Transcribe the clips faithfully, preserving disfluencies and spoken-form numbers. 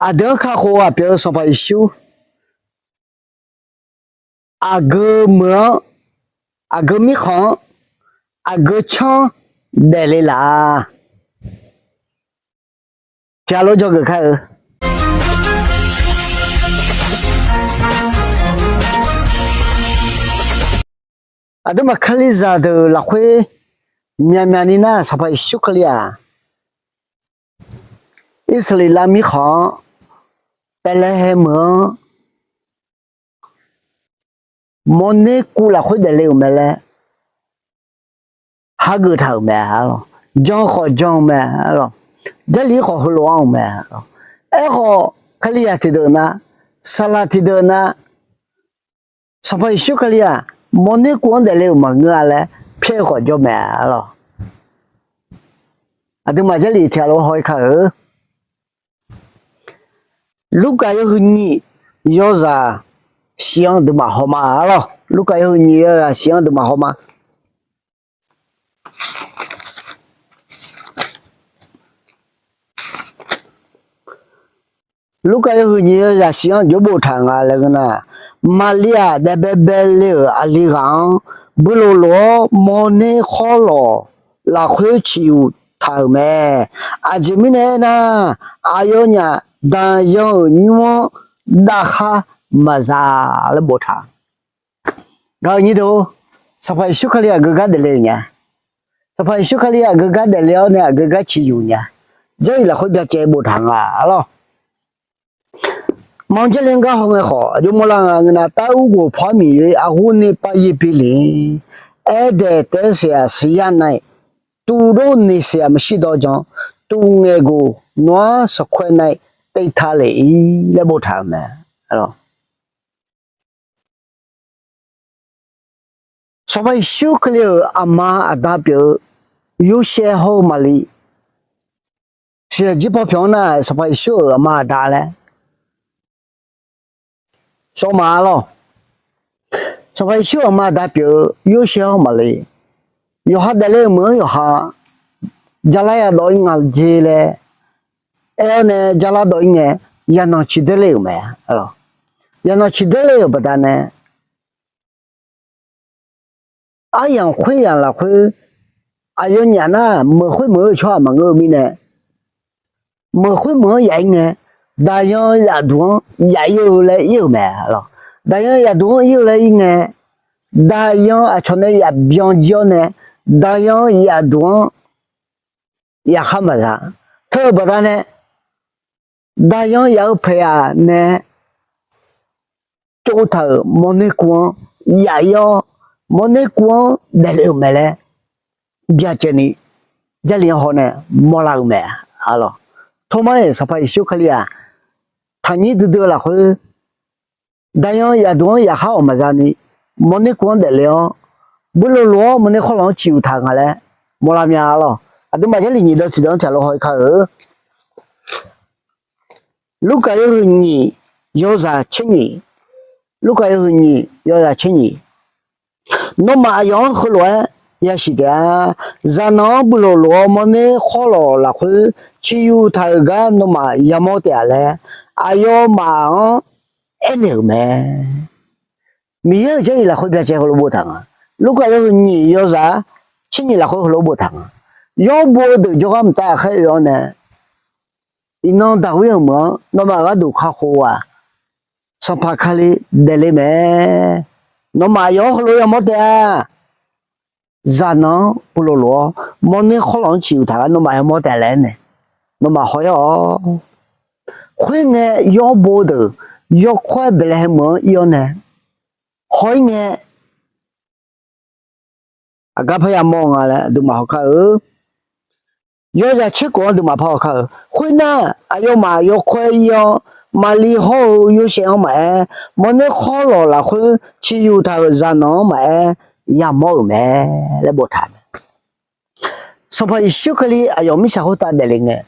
Aqdui-anr kakhof ghaq pyeuf-eu Sanqpaq Yeqsur, aqgeu meuq-anr, aqgeu mirkhanq-anr, aqgeu canr-anr daefle laf-a. Tiqghaq lof dzawgeuf kar-eu. Aqduimaf Kalizaq deuq lafkhoer myaqmyaq ni nar, Sanqpaq Yeqsur Kali-aq, Irsaqleqlav mirkhanq-anr, Paeqlaeqhaeq meuq-anr, mawrner kuv lafkhoer daefle-euq mae laer hageuf taq-euq mae lawq. Jan khawf jan-eu mae lawq. Jarlif khawf heulof-anr-eu mae lawq. Aerkhawf, Kalizaq tiqdeuq nar, saqlaq tiqdeuq nar, Sanqpaq Yeqsur Kali-aq, mawrner kuv-anr daefle-euq maqngeur-a laer pyaer-eu khawf jawr mae lawq. Aqduimaf Jarlif tiqghaq lof haw-ir kar-eu. Lurkaf yawhuiq nyiq yawzaq shif-anr aqduimaf hawma lawq. Lurkaf yawhuiq nyiq yawzaq shif-anr aqduimaf hawma. Lurkaf yawhuiq nyiq yawzaq shif-anr jawr boftaq nga laer ngeur nar, Maqliv-aq, daefbaebae le-euq aqli ghaq-anr builof lof-awr mawrner khawrlawq lafkhoer ciqyuq taq-euq mae. Aqjeq mirnae aernar, aqyawfnyaf daqyan-euq nymr-anr davkhar maqza laer boftaq. Gaq-euq nyir deuq, Sanqpaq Yeqsur Kali aqgeu gar daefle-euq nya. Sanqpaq Yeqsur Kali aqgeu gar daefle-awr nae aqgeu gar ciqyuq nya. Jarlif lafkhoer byacaevni boftaq nga lawq. Maqanr Jarlif-anr gar hawngae khawf aqjox mawrlar nga ngeur nar, tav ur ghof pawr miqyoer arhu ni pav yir pi le. Aerdaeq taef-aer siq-aq siqyar nav-iq, tuvdov ni siq-aq maqshir dawr jan, tuv ngaeqghof nawr-ar sanqkhoer nav-iq tev ta lef-ir laer boftaq-euq mae. Sanqpaq Yeqsur Kali-euq aqma aqda pyeuf-eu Yorsaev hawr-eu Maqliv, siqyaq jir paw pyawq-anr nar, Sanqpaq Yeqsur-euq aqma aqda laer sawr ma lawq. Sanqpaq Yeqsur aqma aqda pyeuf-eu Yorsaev hawr-eu Maqliv, yawqha daefle-eu meuq-anr yawqha jarlar yadawv-ir nga jer laer aer-awr nae jarlar dawv-ir ngae, yaqnanq ciqder le-euq mae. Yaqnanq ciqder le-euq baqdanae, aryamq khoeryamq lafkhoer aqyawfnyaf nar meuq khoermeuq-eu tsawrhaq maqngeur-eu mirnae, meuq khoermeuq-anr yaf-ir ngae, daqyan yaf duq-anr yaf-ir-eu laer ir-euq mae lawq. Daqyan yaf duq-anr ir-eu laer ir ngae, daqyan aqcawq nae yaf byan jir-awr nae, daqyan yaf duq-anr yaf khar maqza. Teu-eu baqdanae, daqyan yaf-eu paeq-aq nae tsov taq-euq mawrner kuv-anr yaf-ir-awr, mawrner kuv-anr daefle-euq mae laer byacaevni Jarlif-anr haw nae mawrlar-eu mae. Arlawq, Tormar-iq Sanqpaq Yeqsur Kali-aq, taqnyir duidui-eu lafkhoer daqyan yaf duq-anr yaf khar awq maqza ni, mawrner kuv-anr daefle-awr, builof lof-awr mawrner khawrlawq-anr ciqyuq taq nga laer mawrlar mya. Arlawq, aqduimaf Jarlif nyiq deuv tiqdeuv-anr tiqghaq lof haw-ir kar-eu. Lurkaf yawhuiq nyiq yawzaq tser nyiq. Lurkaf yawhuiq nyiq yawzaq tser nyiq. Nawmaf aqyawf-anr heulof-aer yasiq taef-a. Zaqnanq-anr builof lof-awr mawrner khawrlawq lafkhoer ciqyuq taq-euq gar nawmaf yamawr taef-a laer, aqyawfmaf-anr aernaeq-euq mae. Miqyaer-euq Jarlif lafkhoer byacaev heulof boftaq nga. Lurkaf yawhuiq nyiq yawzaq tser nyiq lafkhoer heulof boftaq nga. Yawr bo-eu deuq jawrgar mqtav ghaqkhaer oe-awr nae, iqnan Daqwir-euq meuq-anr nawmaf gharduq kakhof-aq, Sanqpaq Kali daefle mae. Nawmaf aqyawf-anr heulof yamawr taef-a. Zaqnanq-anr builof lof-awr mawrner khawrlawq-anr ciqyuq taq gar nawmaf yamawr taef laer aer mae. Nawmaf haw-ir-awq. Khoerngae, yawr bo deuq yawkawr-aer Baeqlaeqhaeq meuq-anr ir-awr nae haw-ir ngae, aqgar parya mawr-eu nga laer aqduimaf haw kar-eu. Yawzaq tser khof-anr aqduimaf par haw kar-eu. Khoernar, aqyawfmaf yawkawr-aer ir-awr, Maqliv hawr-eu Yorsaev-anr maqaer, mawrner khawrlawq lafkhoer ciqyuq taq-euq zaqnanq-anr maqaer, yamawr-euq mae laer boftaq mae. Sanqpaq Yeqsur Kali aqyawf mirtsaq khoertav daefle ngae,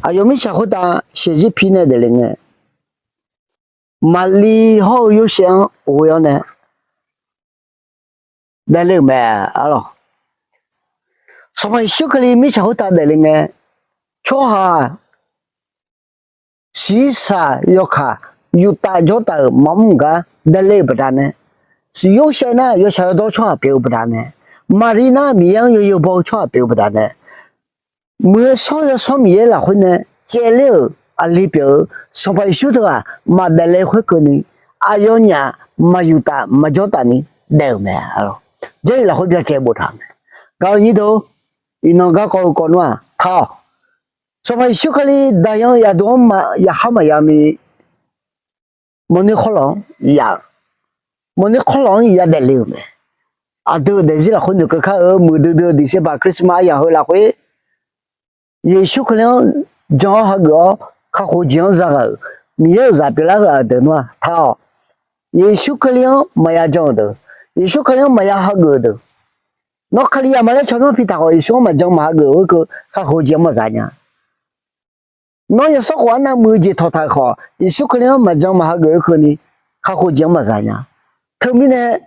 aqyawf mirtsaq khoertav shaqzir pi nae daefle ngae, Maqliv hawr-eu Yorsaev-anr ghoe-awr nae daefle-euq mae. Arlawq, Sanqpaq Yeqsur Kali mirtsaq khoertav daefle ngae, tsawrhaq shiqshaq yawkaq yuftav jawrtaf-euq maqmr gar daefle-euq baqdanae, Yorsaev nar yawshaq yawdawr tsawrhaq pyeuf-eu baqdanae, Maqri nar Miqyaer-anr yawzeu baw-eu tsawrhaq pyeuf-eu baqdanae, Muiq-eu shawr yawsanr Miqyaer lafkhoer nae caevler-euq aqli pyeuf-eu Sanqpaq Yeqsur teughaq maqdaefle khoerkeuvni, aqyawfnyaf maqyuftaf maqjawrtaf ni daef-euq mae. Jarlif lafkhoer byacaevboftaq-euq mae. Gaq-eu nyir deuq, iqnan garkawv-eu kawv nar-aq taq-awq. Sanqpaq Yeqsur Kali daqyan yaqduq-anr ma yaqkhar maqya ni, mawrner khawrlawq-anr ya-eu, mawrner khawrlawq-anr yadaef le-euq mae. Aqdui-euq daefzir lafkhoer noeqkeuv kar-eu muiqdui dui-eu December Christmas aryamq heu lafkhoer, Yeqsur Kali-anr jan-awr hageuf-awr kakhof jeq-anr zaghaq-euq Miqyaer-euq zaq pyeuflar ghaq-euq deuq nar-aq taq-awq. Yeqsur Kali-anr maqya jan-euq deuq, Yeqsur Kali-anr maqya hageuf-eu deuq, nawr Kali yama laer tsawrmyanr pi taq khawf Yeqsur-anr maqjan maqhageuf-eu khoerkeuv kakhof jeq-anr maqza nya. Nawr yawsanr khof arnav muiq-eu jeq tawqtaq-euq khawf Yeqsur Kali-anr maqjan maqhageuf-eu keuvni kakhof jeq-anr maqza nya. Teumirnae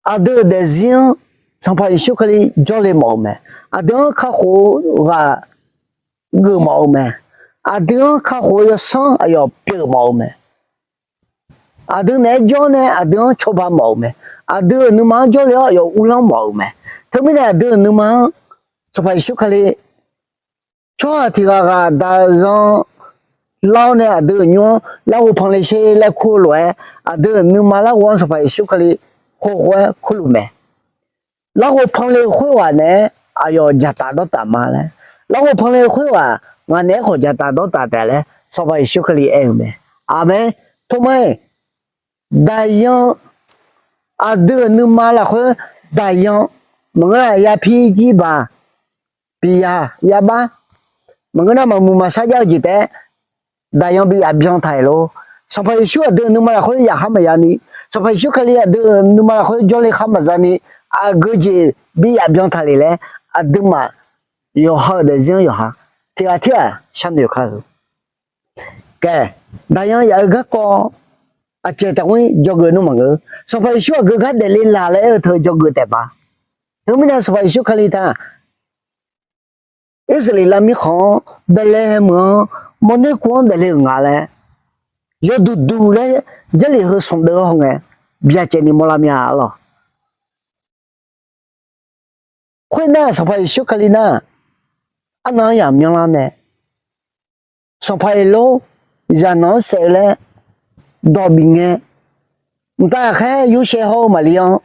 aqdui-euq daefzir-anr Sanqpaq Yeqsur Kali jawrle mawf-eu mae. Aqdui-anr kakhof-eu ghaq geuf mawf-eu mae. Aqdui-anr kakhof-eu yawsanr aqyawf pyeuf mawf-eu mae. Aqdui naeq-aer jawr nae aqdui-anr cawba mawf-eu mae. Aqdui-euq nuima-anr jawrle-awr aqyawf uvlanr mawf-eu mae. Teumirnae aqdui-euq nuima-anr Sanqpaq Yeqsur Kali tsawrhaq tiq ghaq ghaq daq-eu zanlar-awr nae aqdui-euq nymr-anr larghov panle sher laer kur-eu lof-aer, aqdui-euq nuima larghov-anr Sanqpaq Yeqsur Kali khov khov-aer kurluf mae. Larghov panle-eu khoerghaq naeq-aer aqyawf dzaqtaf dawrtaf ma laer, larghov panle-eu khoerghaq ngaq naeq-aer khawf dzaqtaf dawrtaf taef laer Sanqpaq Yeqsur Kali aer-eu mae. Aqmeq. Tormar-iq, daqyan, aqdui-euq nuima lafkhoer daqyan, maqngeur nar yapir jirbaq, biqyaq yabar, maqngeur nar maqmuiq maqsar jar-eu jeq taef-aer daqyan bi yaf byan taq-euq lor. Sanqpaq Yeqsur aqdui-euq nuima lafkhoer yaf khar maqza ni, Sanqpaq Yeqsur Kali aqdui-euq nuima lafkhoer jawrle khar maqza ni, aqgeu jeq bi yaf byan taq le laer aqduimaf yawqha-euq daefzir-anr yawqha tiq ghaq tirghaq sharnoeq kar-eu. Khaeq, daqyan yaf-eu garkawv aqcaeq taqghoer dzawgeuf nmr maqngeur. Sanqpaq Yeqsur aqgeu gar daefle laq laer aer-eu teu dzawgeuf taef ma. Teumirnae Sanqpaq Yeqsur Kali taq Irsaqleqlav mirkhanq-anr Baeqlaeqhaeq meuq-anr mawrner kuv-anr daefle-euq nga laer yawduq duq laer Jarlif heu smq deuv-awr hawngae byacaevni mawrlar mya lawq. Khoernar Sanqpaq Yeqsur Kali nar arnan-anr yamq myanrlar mae. Sanqpaq Heqlor zaqnanq-anr saef-eu laer dawq bif ngae, mqtav ghaqkhaer Yorsaev hawr-eu Maqlir-anr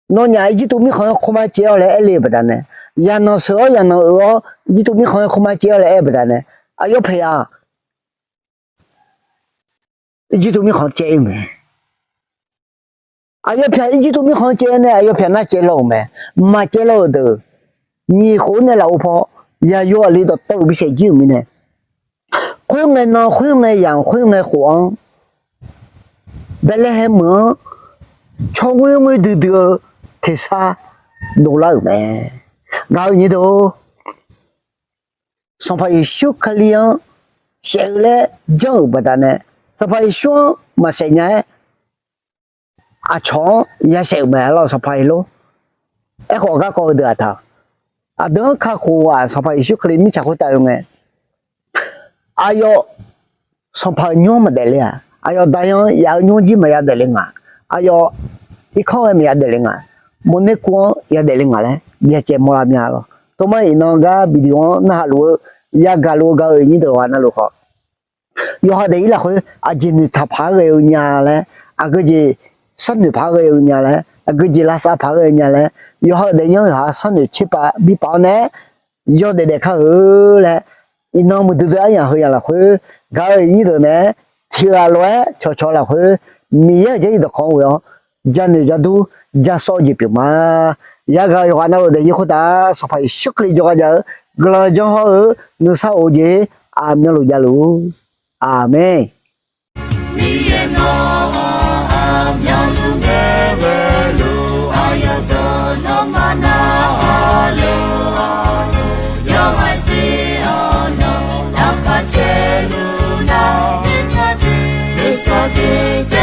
nawnyaf Irjirtuv mirkhanq-anr khormar caev-awq laer aer le-eu baqdanae, zaqnanq sheuq-awr zaqnanq oeq-awr Irjirtuv mirkhanq-anr khormar caev-awq laer aer-eu baqdanae, aqyawf paeq-a Irjirtuv mirkhanq-anr caev-ir-eu mae. Aqyawf pyaq Irjirtuv mirkhanq-anr caev nae aqyawf pyaq nar caev law-euq mae. Maqcaev law-euq deuq nyiq khof-anr nae lafov paw yaqyo aqli dawqtawvluf bisaef jir-euq mirnae, khoerngae nan khoerngae yamq khoerngae khof-anr Baeqlaeqhaeq meuq-anr tsawrngoer ngoer duidui-eu teqsar dovlar-euq mae. Gaq-eu nyir deuq-or, Sanqpaq Yeqsur Kali-anr saef-eu laer janr-euq baqdanae, Sanqpaq Yeqsur-anr maqsaef nya-aer aqcawq-anr yasaef-euq mae lawq. Sanqpaq Heqlor aerkhawf garkawv-eu deuq aqtaq, aqdui-anr kakhof-aq Sanqpaq Yeqsur Kali mirtsaq khoertav oe ngae, aqyawf sanqpaq-euq nymr-anr maqdaef le-aq, aqyawf daqyan yaf-eu nymr jir maqya daefle nga, aqyawf irkanr ghae maqya daefle nga, mawrner kuv-anr yadaef le nga laer byacaev mawrlar mya lawq. Tormar iqnan gar video-anr narhaq luf-eu yagaq luf-eu gaq-eu nyir deuq-aq navluf khawf, yawqha daef-ir lafkhoer aqjeq noeqtaq paq-aer ghae-eu nya laer, aqgeu jeq sharnoeq paq-aer ghae-eu nya laer, aqgeu jeq lavsav paq-aer ghae-eu nya laer, yawqha-euq daef-ir-anr yawqha sharnoeq tserpav bipaf-awr nae yawdaef daef kar-eu laer, iqnan muiqdui dui aryamq heu yamq lafkhoer gaq-eu nyir deuq naeq-aer tiqghaq lof-aer cawqcawq lafkhoer Miqyaer-euq Jarlif dawqkawq-anr ghoe-awr janoeq jadur jasawv-eu jeq pyeuf ma. Yagaq-eu yawqghaq navluf daef-ir khoertav Sanqpaq Yeqsur Kali jawrgar jav-eu guiqlanq janr hawr-eu nuisar of-eu jeq aqmyanluf javluf-ur. Aqmeq. Miqyaer nawq-anr aqmyanluf ngae ghaeluf aqyawf deuq nawmaf narhaq luf-awr, yawhaiq jeq-awr nawq laqkhaq caev luf nar, nuisar jeq nuisar jeq